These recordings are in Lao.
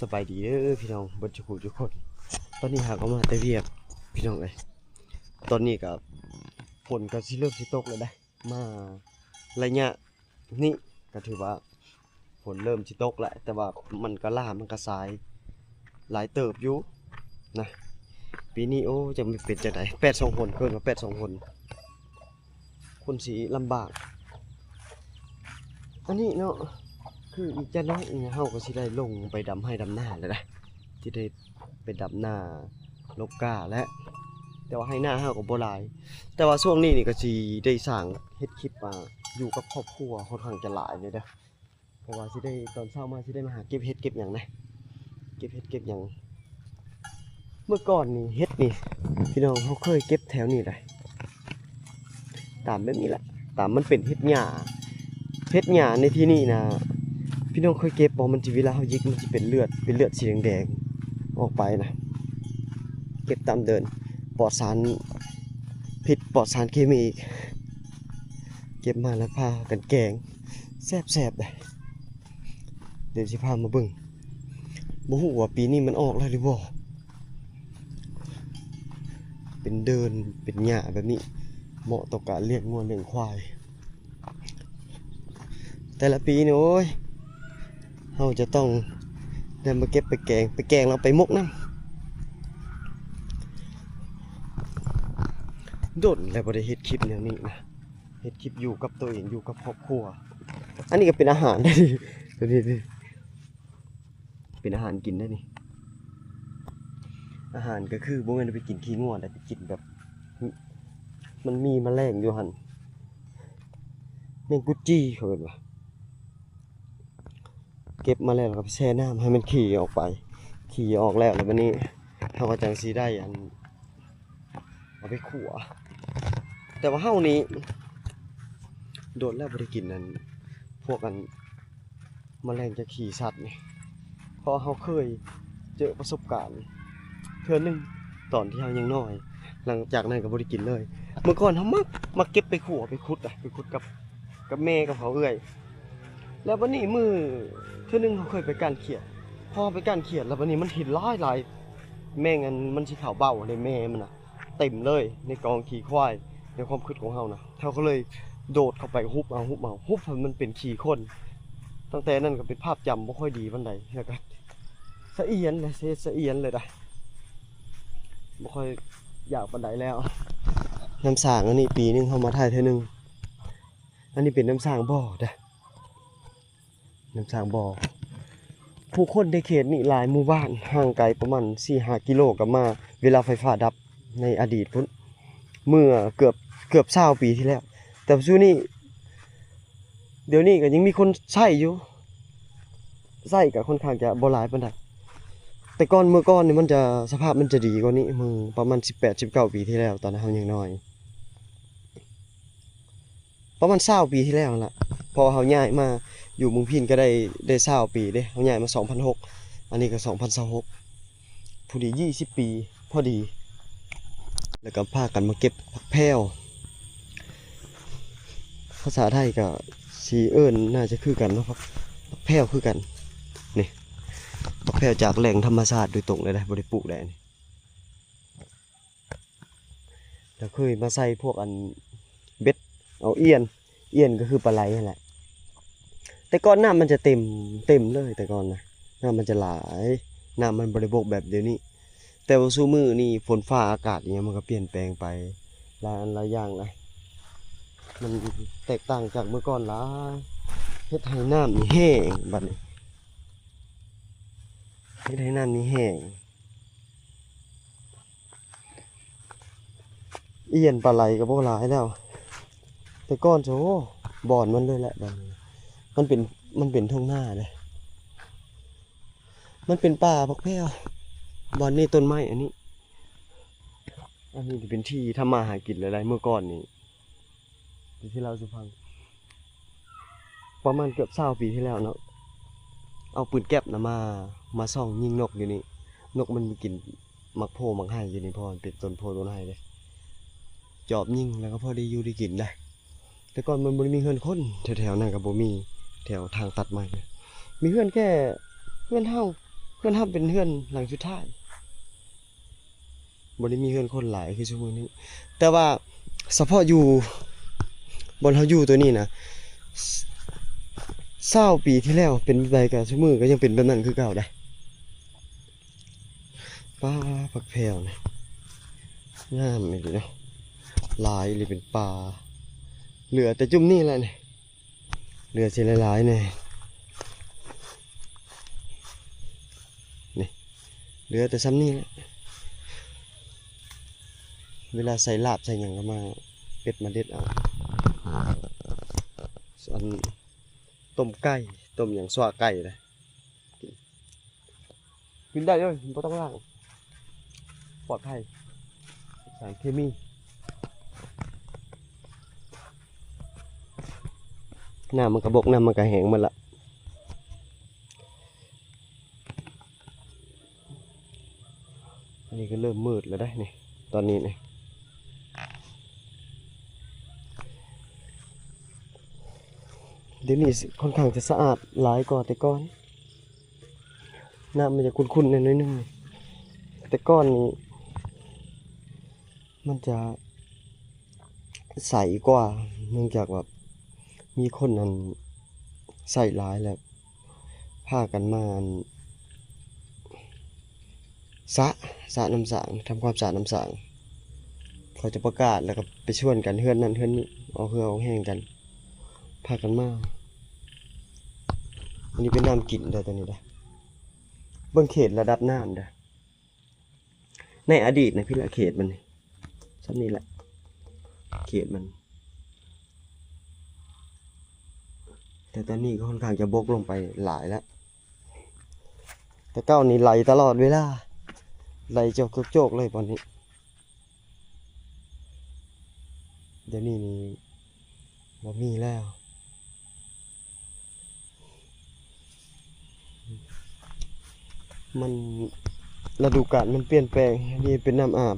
ສະບາຍດີເດີພີ່ນ້ອງເບິດທຸກຜູ້ທຸກຄົນ. ຕອນນີ້ຫາກໍມາແຕ່ວຽກພີ່ນ້ອງເອີຍ. ຕອນນີ້ກໍຝົນກໍຊິເລີ່ມຊິຕົກແລ້ວເດ້. ມາໄລຍະນີ້ກໍຖືວ່າຝົນເລີ່ມຊິຕົກແລ້ວ, ແຕ່ວ່າມັນກໍຫຼ້າ ມັນກໍສາຍຫຼາຍເຕີບຢູ່ນະ. ປີນີ້ ໂອ້ ຈັກມັນເປັນຈັ່ງໃດ ແປດສອງຫົນ ເອີ້ນວ່າແປດສອງຫົນ ຄົນຊິລຳບາກ. ອັນນີ້ເນາະ ຄືອີກຈັກໜ້ອຍນີ້ເຮົາກໍຊິໄດ້ລົງໄປດຳໄຮ່ດຳນາແລ້ວນະ, ຊິໄດ້ໄປດຳນາລົບກ້າແລ້ວ. ແຕ່ວ່າໄຮ່ນາເຮົາກໍບໍ່ຫຼາຍ, ແຕ່ວ່າຊ່ວງນີ້ນີ້ກໍຊິໄດ້ສ້າງເຮັດຄລິບ ອ່າ ຢູ່ກັບຄອບຄົວຄ່ອນຂ້າງຈະຫຼາຍເລີຍເດີ. ເພາະວ່າຊິໄດ້ ຕອນເຊົ້າມາຊິໄດ້ມາຫາເກັບເຫັດເກັບຫຍັງນະ, ເກັບເຫັດເກັບຫຍັງ. ເມື່ອກ່ອນນີ້ເຫັດນີ້ ພີ່ນ້ອງ ເຮົາເຄີຍເກັບແຖວນີ້ໄດ໋ ຕາມແບບນີ້ລະ, ຕາມມັນເປັນເຫັດຫຍ້າ. ເຫັດຫຍ້າໃນທີ່ນີ້ນະ ພີ່ນ້ອງເຄີຍເກັບບໍ່? ມັນຊິ ເວລາເຮົາຫຍິກ ມັນຊິເປັນເລືອດ ເປັນເລືອດສີແດງໆອອກໄປນະ. ເກັບຕາມເດີ່ນ ປອດສານພິດ ປອດສານເຄມີອີກ. ເກັບມາແລ້ວພາກັນແກງ ແຊບໆເດ້. ດຽວຊິພາມາເບິ່ງ, ບໍ່ຮູ້ວ່າປີນີ້ມັນອອກແລ້ວຫຼືບໍ່. ເປັນເດີ່ນ ເປັນຫຍ້າແບບນີ້ ເໝາະຕໍ່ການລ້ຽງງົວລ້ຽງຄວາຍ. ແຕ່ລະປີນີ້ ໂອ້ຍ ເຮົາຈະຕ້ອງໄດ້ມາເກັບໄປແກງ, ໄປແກງແລ້ວໄປໝົກນຳ. ດົນແລ້ວບໍ່ໄດ້ເຮັດຄລິບແນວນີ້ນະ. ເຮັດຄລິບຢູ່ກັບຕົວເອງ ຢູ່ກັບຄອບຄົວ. ອັນນີ້ກໍເປັນອາຫານໄດ໋ນີ້ ຕົວນີ້ເປັນອາຫານກິນໄດ໋ນີ້. ອາຫານກໍຄືບໍ່ແມ່ນໄປກິນຂີ້ງົວໄດ໋, ໄປກິນແບບ ມັນມີແມະແລງຢູ່ຫັ້ນ, ແມງກຸດຈີ່ເຂົາເອີ້ນວ່າ. ເກັບມາແລ້ວ ແລ້ວກໍໄປແຊ່ນ້ຳໃຫ້ມັນຂີ້ອອກໄປ, ຂີ້ອອກແລ້ວ ແລ້ວບັດນີ້ເຮົາກໍຈັ່ງຊິໄດ້ອັນ ເອົາໄປຂົ້ວ. ແຕ່ວ່າເຮົານີ້ດົນແລ້ວບໍ່ໄດ້ກິນອັນ ພວກອັນ ມະແລງຈາກຂີ້ສັດນີ້, ເພາະເຮົາເຄີຍເຈີປະສົບການເທື່ອໜຶ່ງ ຕອນທີ່ເຮົາຍັງນ້ອຍ, ຫຼັງຈາກນັ້ນກໍບໍ່ໄດ້ກິນເລີຍ. ເມື່ອກ່ອນເຮົາມັກ ມັກເກັບໄປຂົ້ວ ໄປຂຸດ ໄປຂຸດກັບ ກັບແມ່ກັບເຂົາເອື້ອຍ. ແລ້ວບັດນີ້ມື້ເທື່ອໜຶ່ງເຮົາເຄີຍໄປກ້ານຂຽດ, ພໍເຮົາໄປກ້ານຂຽດແລ້ວ ບັດນີ້ມັນເຫັນຫຼາຍໆ ແມງອັນ ມັນຊິເຂົ້າເບົາເດ້ ແມ່ມັນນະ ເຕັມເລີຍໃນກອງຂີ້ຄວາຍ. ໃນຄວາມຄິດຂອງເຮົານະ ເຮົາກໍເລີຍໂດດເຂົ້າໄປຮຸບເອົາ ຮຸບເອົາ ຮຸບໃຫ້ມັນເປັນຂີ້ຄົນ. ຕັ້ງແຕ່ນັ້ນກໍເປັນພາບຈຳບໍ່ຄ່ອຍດີປານໃດ, ແລ້ວກໍສະອຽນເລີຍ ເຮັດສະອຽນເລີຍນະ, ບໍ່ຄ່ອຍຢາກປານໃດແລ້ວ. ນ້ຳສ້າງອັນນີ້ ປີໜຶ່ງເຮົາມາຖ່າຍເທື່ອໜຶ່ງ. ອັນນີ້ເປັນນ້ຳສ້າງບໍ່ເດີ ນ້ຳສ້າງບໍ່. ຜູ້ຄົນໃນເຂດນີ້ຫຼາຍໝູ່ບ້ານ ຫ່າງໄກປະມານສີ່ຫ້າກິໂລກໍມາ ເວລາໄຟຟ້າດັບໃນອະດີດພຸ້ນ ເມື່ອເກືອບ ເກືອບຊາວປີທີ່ແລ້ວ. ແຕ່ປັດຈຸບັນນີ້ ດຽວນີ້ກໍຍັງມີຄົນໃຊ້ຢູ່, ໃຊ້ກໍຄ່ອນຂ້າງຈະບໍ່ຫຼາຍປານໃດ. ແຕ່ກ່ອນ ເມື່ອກ່ອນນີ້ມັນຈະ ສະພາບມັນຈະດີກວ່ານີ້, ເມື່ອປະມານສິບແປດ ສິບເກົ້າປີທີ່ແລ້ວ ຕອນເຮົາຍັງນ້ອຍ. ປະມານຊາວປີທີ່ແລ້ວຫັ້ນລະ, ເພາະວ່າເຮົາຍ້າຍມາຢູ່ເມືອງພີນກໍໄດ້ ໄດ້ຊາວປີເດ້. ເຮົາຍ້າຍມາສອງພັນຫົກ ອັນນີ້ກໍສອງພັນຊາວຫົກ ພໍດີ ຊາວປີພໍດີ. ແລ້ວກໍພາກັນມາເກັບຜັກແພວ, ພາສາໄທກໍຊິເອີ້ນ ໜ້າຈະຄືກັນເນາະ, ຜັກ ຜັກແພວຄືກັນ. ນີ້ ຜັກແພວຈາກແຫຼ່ງທຳມະຊາດໂດຍຕົງເລີຍນະ, ບໍ່ໄດ້ປູກໄດ້ນີ້. ແລ້ວເຄີຍມາໃສ່ພວກອັນເບັດ ເອົາອຽນ, ອຽນກໍຄືປາໄຫຼຫັ້ນແຫຼະ. ແຕ່ກ່ອນນ້ຳມັນຈະເຕັມ ເຕັມເລີຍ, ແຕ່ກ່ອນນະ ນ້ຳມັນຈະຫຼາຍ, ນ້ຳມັນບໍ່ໄດ້ບົກແບບດຽວນີ້. ແຕ່ວ່າຊຸມື້ນີ້ຝົນຟ້າອາກາດອີ່ຫຍັງມັນກໍປ່ຽນແປງໄປຫຼາຍອັນຫຼາຍຢ່າງນະ, ມັນແຕກຕ່າງຈາກເມື່ອກ່ອນຫຼາຍ. ເຮັດໃຫ້ນ້ຳນີ້ແຫ້ງ, ບັດນີ້ເຮັດໃຫ້ນ້ຳນີ້ແຫ້ງ. ອຽນປາໄຫຼກໍບໍ່ຫຼາຍແລ້ວ, ແຕ່ກ່ອນ ໂອ້ ບ່ອນມັນເລີຍແຫຼະ. ບັດນີ້ມັນເປັນ ມັນເປັນທົ່ງນາເດ້, ມັນເປັນປ່າຜັກແພວ. ບ່ອນນີ້ຕົ້ນໄມ້ອັນນີ້, ອັນນີ້ເປັນທີ່ທຳມາຫາກິນເລີຍ. ເມື່ອກ່ອນນີ້ ທີ່ເລົ່າສູ່ຟັງ ປະມານເກືອບຊາວປີທີ່ແລ້ວເນາະ, ເອົາປືນແກັບນະມາ ມາສ່ອງຍິງນົກຢູ່ນີ້. ນົກມັນໄປກິນໝາກໂພໝາກໄຮຢູ່ນີ້, ເພາະວ່າມັນເປັນຕົ້ນໂພຕົ້ນໄຮເດ້. ຈອບຍິງແລ້ວກໍພໍໄດ້ຢູ່ໄດ້ກິນໄດ໋. ແຕ່ກ່ອນມັນບໍ່ໄດ້ມີເຮືອນຄົນ, ແຖວໆນັ້ນກໍບໍ່ມີ, ແຖວທາງຕັດໄມ້ນະ ມີເຮືອນແຄ່ເຮືອນເຮົາ, ມັນເຮົາເປັນເຮືອນຫຼັງສຸດທ້າຍ ບໍ່ໄດ້ມີເຮືອນຄົນຫຼາຍຄືຊຸມື້ນີ້. ແຕ່ວ່າສະເພາະຢູ່ບ່ອນເຮົາຢູ່ໂຕນີ້ນະ ຊາວປີທີ່ແລ້ວເປັນແບບໃດ ກະຊຸມື້ກະຍັງເປັນແບບນັ້ນຄືເກົ່າໄດ໋. ປາ ຜັກແພວນີ້ ງາມອີ່ຫຼີເນາະ ຫຼາຍອີ່ຫຼີ ເປັນປ່າ. ເຫຼືອແຕ່ຈຸ່ມນີ້ແຫຼະນີ້ ເຫຼືອຊິຫຼາຍໆແດ່ ນີ້ ເຫຼືອແຕ່ຊ່ຳນີ້ແຫຼະ. ເວລາໃສ່ລາບໃສ່ຫຍັງກະມາເດັດມາເດັດເອົາ ອັນ ຕົ້ມໄກ່ ຕົ້ມຫຍັງ ຊົ່ວໄກ່ນະ. ກິນໄດ້ເລີຍ ບໍ່ຕ້ອງລ້າງ ປອດໄພ ສານເຄມີ. ນ້ຳມັນກະບົກ ນ້ຳມັນກະແຫ້ງໝົດລະ. ອັນນີ້ກະເລີ່ມມືດແລ້ວເດ້ນີ້ ຕອນນີ້ນີ້. ດຽວນີ້ຄ່ອນຂ້າງຈະສະອາດຫຼາຍກວ່າແຕ່ກ່ອນ. ນ້ຳມັນຈະຂຸ່ນໆແດ່ໜ້ອຍໜຶ່ງ. ແຕ່ກ່ອນນີ້ມັນຈະໃສກວ່າ ເນື່ອງຈາກວ່າມີຄົນ ອັນ ໃຊ້ຫຼາຍແລ້ວ ພາກັນມາ ອັນ ສະ ສະນ້ຳສາງ ທຳຄວາມສະອາດນ້ຳສາງ. ເຂົາຈະປະກາດແລ້ວກະໄປຊວນກັນ ເຮືອນນັ້ນເຮືອນນີ້ ອອກເຫື່ອອອກແຮງກັນ ພາກັນມາ. ອັນນີ້ເປັນນ້ຳກິນເດີ ໂຕນີ້ເດີ ເບິ່ງເຂດລະດັບນ້ຳເດີ. ໃນອະດີດນະ ພີ້ລະເຂດມັນນີ້ ຊ່ຳນີ້ແຫຼະ ເຂດມັນ. ແຕ່ຕອນນີ້ກະຄ່ອນຂ້າງຈະບົກລົງໄປຫຼາຍແລ້ວ. ແຕ່ເກົ່ານີ້ໄຫຼຕະຫຼອດເວລາ ໄຫຼໂຈກໆເລີຍຕອນນີ້. ດຽວນີ້ນີ້ບໍ່ມີແລ້ວ. ມັນ ລະດູການມັນປ່ຽນແປງ. ອັນນີ້ເປັນນ້ຳອາບ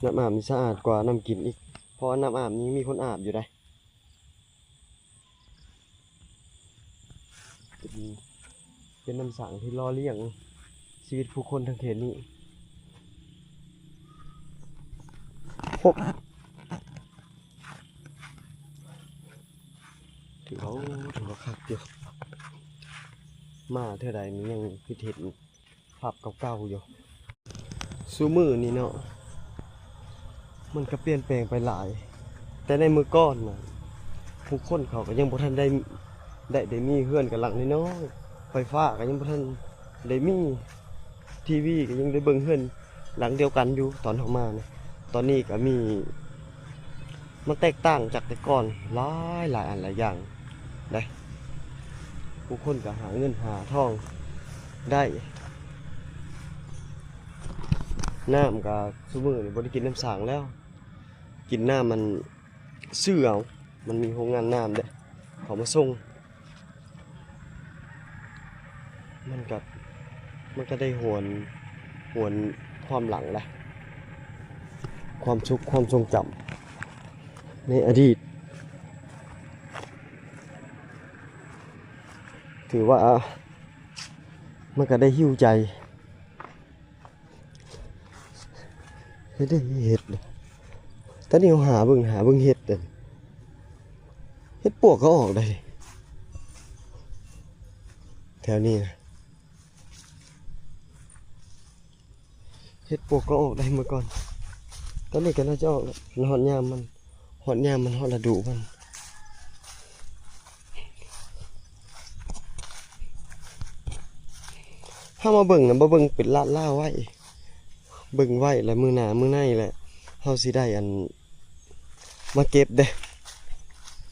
ນ້ຳອາບນີ້ສະອາດກວ່ານ້ຳກິນອີກ ເພາະວ່ານ້ຳອາບນີ້ມີຄົນອາບຢູ່ໃດ໋. ເປັນ ເປັນນ້ຳສາງທີ່ຫຼໍ່ລ້ຽງຊີວິດຜູ້ຄົນທາງເຂດນີ້. ໂອ້ ຖືວ່າ ໂອ້ ຖືວ່າຄັກຢູ່ ມາເທື່ອໃດນີ້ຍັງຄິດເຫັນ ພາບເກົ່າໆຢູ່. ຊຸມື້ນີ້ເນາະ ມັນກະປ່ຽນແປງໄປຫຼາຍ. ແຕ່ໃນມື້ກ່ອນນະ ຜູ້ຄົນເຂົາກະຍັງບໍ່ທັນໄດ້ ໄດ້ ໄດ້ມີເຮືອນກະຫຼັງນ້ອຍໆ ໄຟຟ້າກະຍັງບໍ່ທັນໄດ້ມີ ທີວີກະຍັງໄດ້ເບິ່ງເຮືອນຫຼັງດຽວກັນຢູ່ຕອນເຮົາມານະ. ຕອນນີ້ກະມີ ມັນແຕກຕ່າງຈາກແຕ່ກ່ອນຫຼາຍ ຫຼາຍອັນຫຼາຍຢ່າງໃດ໋. ຜູ້ຄົນກະຫາເງິນຫາທອງໄດ້. ນ້ຳກະຊຸມື້ນີ້ບໍ່ໄດ້ກິນນ້ຳສາງແລ້ວ ກິນນ້ຳມັນ ຊື້ເອົາ ມັນມີໂຮງງານນ້ຳເດ້ ເຂົາມາສົ່ງ. ມັນກະ ມັນກະໄດ້ຫວນ ຫວນຄວາມຫຼັງລະ ຄວາມສຸກ ຄວາມຊົງຈຳໃນອະດີດ. ຖືວ່າມັນກະໄດ້ຫິວໃຈ. ເຮັດໄດ້ເຫັດ ຕອນນີ້ເຮົາຫາເບິ່ງ ຫາເບິ່ງເຫັດເດີ. ເຫັດປວກກະອອກໄດ໋ ແຖວນີ້ນະ ເຫັດປວກກະອອກໄດ໋ເມື່ອກ່ອນ. ຕອນນີ້ກະໜ້າຈະອອກແລ້ວ ມັນຮອດຍາມມັນ ຮອດຍາມມັນ ຮອດລະດູມັນ. ເຮົາມາເບິ່ງນະ ບໍ່ເບິ່ງເປັນລາດລາວໄວ້ ເບິ່ງໄວ້ລະມື້ໜ້າມື້ໃນລະ ເຮົາຊິໄດ້ອັນ ມາເກັບເດ້.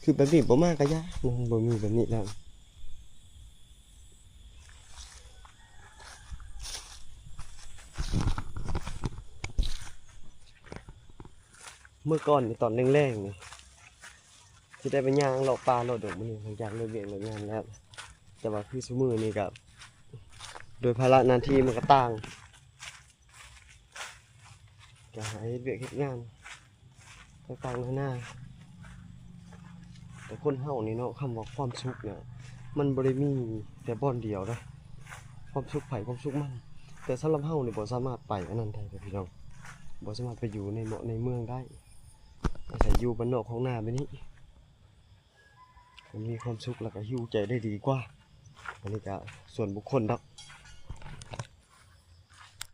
ຄືແບບນີ້ບໍ່ມາກະຢ່າ ມັນບໍ່ມີແບບນີ້ແລ້ວ. ເມື່ອກ່ອນນີ້ຕອນແລງໆນີ້ ຊິໄດ້ໄປຍ່າງເລາະປ່າເລາະດົງມື້ນີ້ ຫຼັງຈາກເລີກວຽກເລີກງານແລ້ວ. ແຕ່ວ່າຄືຊຸມື້ນີ້ກະ ໂດຍພາລະໜ້າທີ່ມັນກະຕ່າງ ກະຫາເຮັດວຽກເຮັດງານຕ່າງໆນານາ. ແຕ່ຄົນເຮົານີ້ເນາະ ຄຳວ່າຄວາມສຸກນະ ມັນບໍ່ໄດ້ມີແຕ່ບ່ອນດຽວເດ້. ຄວາມສຸກໃຜຄວາມສຸກມັນ. ແຕ່ສຳລັບເຮົານີ້ບໍ່ສາມາດໄປອັນນັ້ນໄດ້ເດ້ພີ່ນ້ອງ, ບໍ່ສາມາດໄປຢູ່ໃນເມາະໃນເມືອງໄດ້. ອາໄສຢູ່ບ້ານນອກຂອງນາແບບນີ້ ມັນມີຄວາມສຸກ ແລ້ວກໍຫິວໃຈໄດ້ດີກວ່າ. ອັນນີ້ກໍສ່ວນບຸກຄົນດອກ.